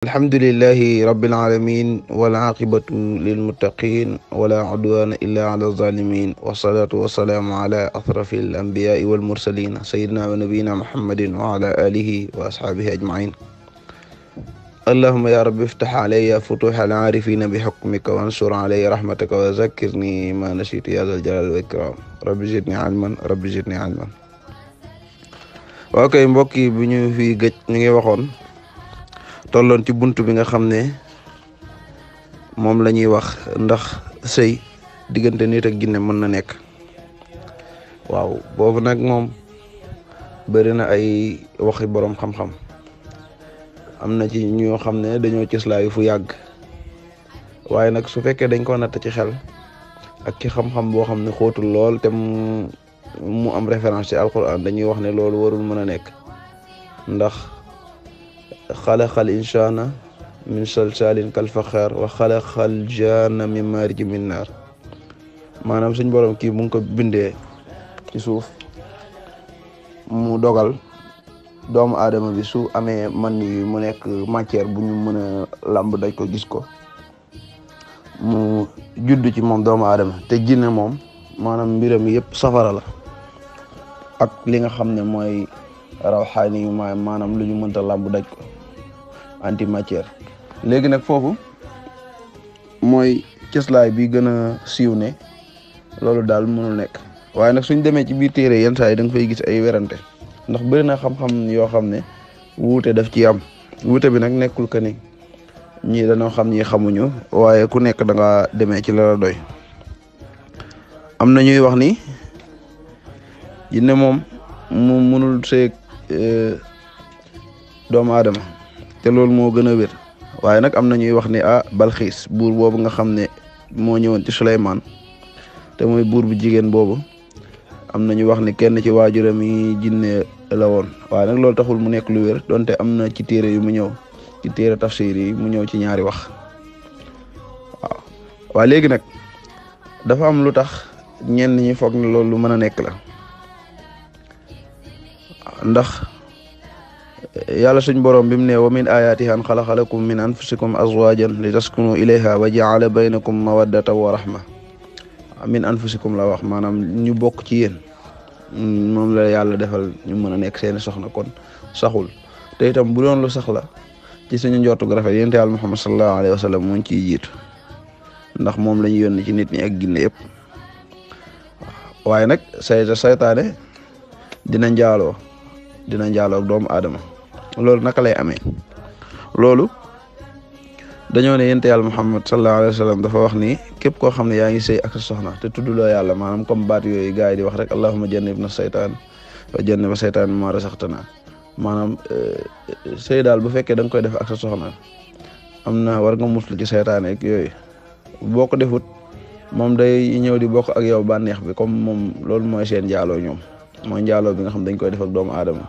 alhamdulillahi rabbil alamin wal aqibatu lil muttaqin wala udwana illa ala zalimin wassalatu wassalamu ala ashrafil anbiya'i wal mursalin sayyidina wa nabiyyina muhammadin wa ala alihi wa ashabihi ajma'in allahumma ya rabbi iftah alayya futuhal arifina bi hukmika wansur alayya rahmataka wa zakkirni ma nasitu ya zal jalali wal ikram rabbi zidni ilman. Ok, mbokk yi bu ñu fi gëj ñu ngi waxoon tolloon ci buntu bi nga xam ne moom la ñuy wax ndax sëy diggante nit ak jinne mën na nekk. waaw boobu nag moom bëri na ay waxi boroom xam-xam, am na ci ñoo xam ne dañoo cëslaayu fu yàgg, waaye nag su fekkee dañ ko natt ci xel ak ci xam-xam boo xam ne xóotul lool te mu am référence ci alquran, dañuy wax ne loolu warul mën a nekk. ndax xalaqal insaana min salsaalin kal faxaar wa xalaqal jaanna min maarij min naar. maanaam suñ borom kii mu ngi ko bindee ci suuf, mu dogal doomu aadama bi su amee man yi mu nekk matière bu ñu mën a làmb daj ko gis ko, mu judd ci moom doomu aadama. te jinne moom maanaam mbiram yëpp safara la ak li nga xam ne mooy rawxaani yu maanaam lu ñu mënta làmb daj ko, antimatière. léegi nag foofu mooy cëslaay bi gën a siiw ne loolu daal mënul nekk. waaye nag suñ demee ci biir téere yenn saa yi da nga fay gis ay werante, ndax bëri na xam-xam yoo xam ne wuute daf ci am. wuute bi nag nekkul que ni ñii dañoo xam ñii xamuñu, waaye ku nekk da nga demee ci la doy. am na ñuy wax ni jinne moom mu mënul seeg doomu aadama, te loolu moo gën a wér. waaye nag am na ñuy wax ni Balxiis, buur boobu nga xam ne moo ñëwoon ci Suleymaan te mooy buur bu jigéen boobu, am na ñu wax ni kenn ci waajuram yi jinne la woon. waaye nag loolu taxul mu nekk lu wér, donte am na ci téere yu mu ñëw, ci téere tafsir yi mu ñëw ci ñaari wax. waaw léegi nag dafa am lu tax ñenn ñi foog ne loolu lu mën a nekk la. ndax yàlla suñ borom bi mu ne wa min ayatihi an xalaqa lakum min anfusikum azwajan li taskunu ilayha wa jaala baynakum mawaddatan wa rahma. min anfusikum la wax, maanaam ñu bokk ci yéen moom la yàlla defal ñu mën a nekk seeni soxna. kon saxul. te itam bu doon lu sax la ci suñu njortu gu rafet, yonent yàlla Muhammad sallallahu alayhi wa sallam mu ngi ciy jiitu, ndax moom la ñu yónni ci nit ñi ak ginne yëpp. waaye nag saytaane dina njaaloo ak doomu aadama. loolu naka lay amee? loolu dañoo ne yonent yàlla Muhammad sallallahu alayhi wa sallam dafa wax ni képp koo xam ne yaa ngi sëy ak sa soxna te tudduloo yàlla, maanaam comme baat yooyu gars yi di wax rek allahumma jannibna saytaan wa janniba saytaan mimmaa razaqtanaa. maanaam sëy daal bu fekkee da nga koy def ak sa soxna, am na war nga muslu ci saytaane ak yooyu. boo ko defut moom day ñëw di bokk ak yow bànneex bi, comme moom loolu mooy seen njaaloo ñoom, mooy njaaloo bi nga xam dañ koy def ak doomu aadama.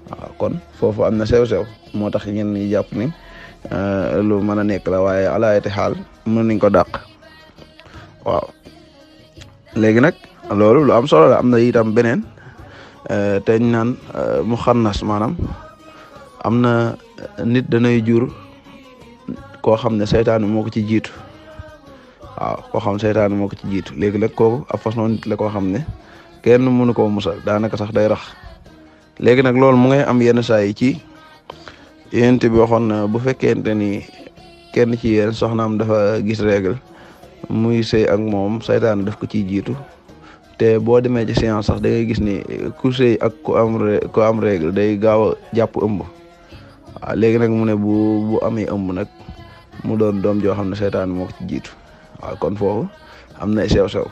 waaw kon foofu am na sew-sew, moo tax ñenn ñi jàpp ni lu mën a nekk la, waaye alaayati xaal mën nañ ko dàq. waaw léegi nag loolu lu am solo la. am na itam beneen te ñu naan mu xannas, maanaam am na nit danay jur koo xam ne saytaan moo ko ci jiitu. waaw koo xam saytaan moo ko ci jiitu. léegi nag kooku ab façon nit la koo xam ne kenn mënu koo musal, daanaka sax day rax. léegi nag loolu mu ngay am yenn saa yi ci yént bi waxoon na bu fekkente ni kenn ci yéen soxnaam dafa gis règle muy sëy ak moom, saytaan daf ko ciy jiitu. te boo demee ci séance sax da ngay gis ni ku sëy ak ku am règle day gaaw a jàpp ëmb. waaw léegi nag mu ne bu amee ëmb nag mu doon doom joo xam ne saytaan moo ko ci jiitu. waaw kon foofu am na sew-sew.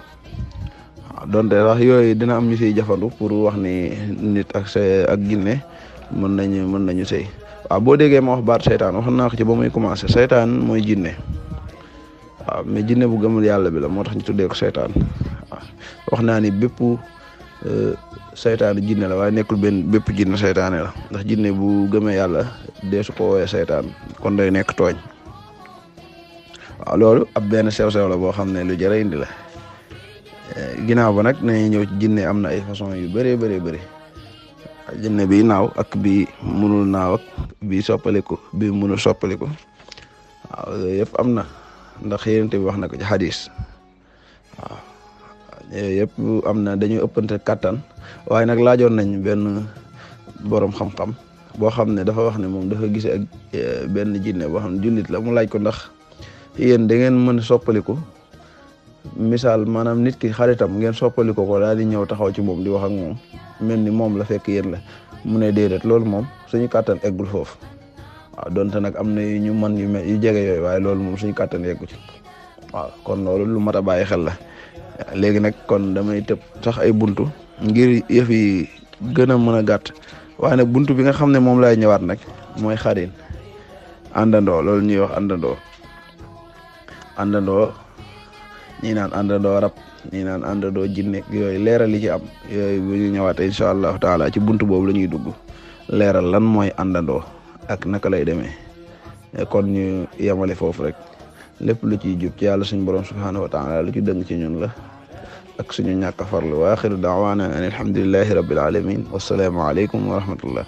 waaw donte sax yooyu dina am ñu siy jafandu pour wax ni nit ak ginne mën nañu sëy. waaw boo déggee ma wax baat saytaan, wax naa ko ci ba muy commencé. saytaan mooy jinne. waaw mais jinne bu gëmul yàlla bi la, moo tax ñu tuddee ko saytaan. waaw wax naa ni bépp saytaan jinne la, waaye nekkul bépp jinne saytaane la, ndax jinne bu gëmee yàlla deesu ko woowee saytaan, kon day nekk tooñ. waaw loolu ab benn sew-sew la boo xam ne lu jërë indi la. ginnaaw ba nag nañu ñëw ci jinne. am na ay façon yu bëree bëri jinne bi naaw ak bi munul naaw ak bi soppaliku bi mënul soppaliku waaw yooyu yëpp am na ndax yonent bi wax na ko ci xadis waaw yooyu yëpp am na dañuy ëppante kattan waaye nag laajoon nañ benn borom xam-xam boo xam ne dafa wax ne moom dafa gise ak benn jinne boo xam ne jullit la mu laaj ko ndax yéen da ngeen mën soppaliku misaal maanaam nit ki xaritam ngeen soppaliku ko daal di ñëw taxaw ci moom di wax ak moom mel ni moom la fekk yéen la mu ne déedéet loolu moom suñu kàttan eggul foofu waaw donte nag am na ñu mën yu jege yooyu waaye loolu moom suñu kàttan yeggu ci waaw kon loolu lu mat a bàyyi xel la léegi nag kon damay tëb sax ay buntu ngir yëf yi gën a mën a gàtt waaye nag buntu bi nga xam ne moom laay ñëwaat nag mooy xarin àndandoo loolu ñuy wax àndandoo ñii naan àndandoo rab ñii naan àndandoo jinne yooyu leeral li ci am yooyu bu ñu ñëwaatee incha allahu taala ci buntu boobu la ñuy dugg leeral lan mooy àndandoo ak naka lay demee kon ñu yemale foofu rek lépp lu ciy jub ci yàlla suñu borom subhanahu wa taala lu ci dëng ci ñun la ak suñu ñàkk a farlu wa axiru daawaana an alhamdulillahi rabbil alamin wassalaamu aleykum wa rahmatullah